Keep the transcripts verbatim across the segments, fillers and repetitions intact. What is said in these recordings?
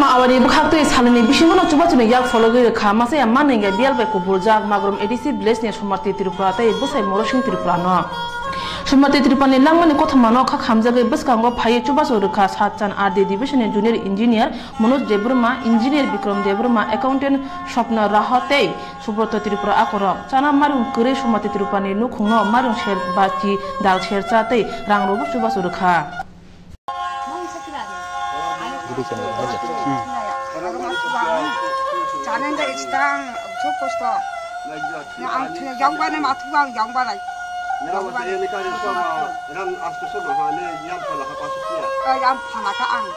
Aboni bwkhak tei salini bisingo no chubachu ni yak phologwi rwkha, masa ya manwi hwnkhe biyal bai kubuljak Magrum A D C village ni Somati Tripura tei bwsai Morosing Tripura no. Somati Tripura ni langmani kothoma no kha khamjagwi bwskango phaiwi chubachu rwkha Satchan R D division ni junior engineer Manoj Debbarma, engineer Bikram Debbarma, accountant Swapna Raha tei Subroto Tripura akorok. Chana marung kwrwi Somati Tripura ni nukhungno marung ser ba chi dal sercha tei rang rogo chubachu rwkha. Chana jai chitang so kosto. Ang thina jang bana mathu ang jang bana. Jang bana. Ram asto so bahane yam phala ha pasu kiya. Yam phala ka ang.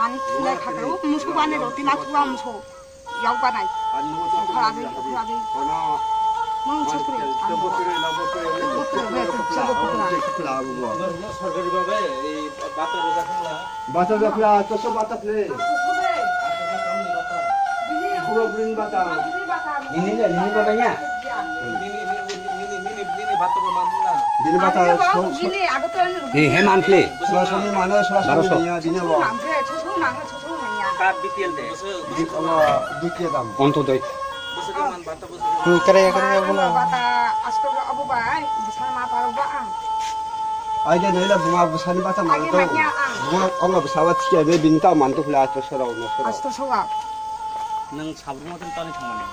Ang thina khakru musu bana roti mathu ang so. Yau banai. Okhoradi, okhoradi. Mung chukri. Bata jakla, to so bata phle. Buro bring bata. Nini le, nini bata ya? Nini bata so. He, he monthly. Sorasori mano, sorasori niya, dine bo. Ka B P L de. Di-, ama, dutiya dam. Ontodoi. Hmm, kare, kare, kare, bola. Bata, asto, abu ba, ai, bwsani ma paro ba ang. Ai de, nila buma bwsani bata mano to. Buma, ama bwsa ba thiya de, bini ta man to khula asto sora, ono sora. Asto soga. Nang sabru ma tani thangmani.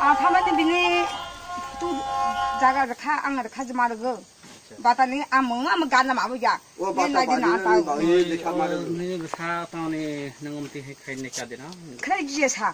Ah, thangmani bini tu jaga rekha, ang rekha jema rego. Bata ni amung, ama gana ma abu ya. O bata nai di na ta. Nini bwsa tani nang umti hai khai ne ka de na. Khai je sa.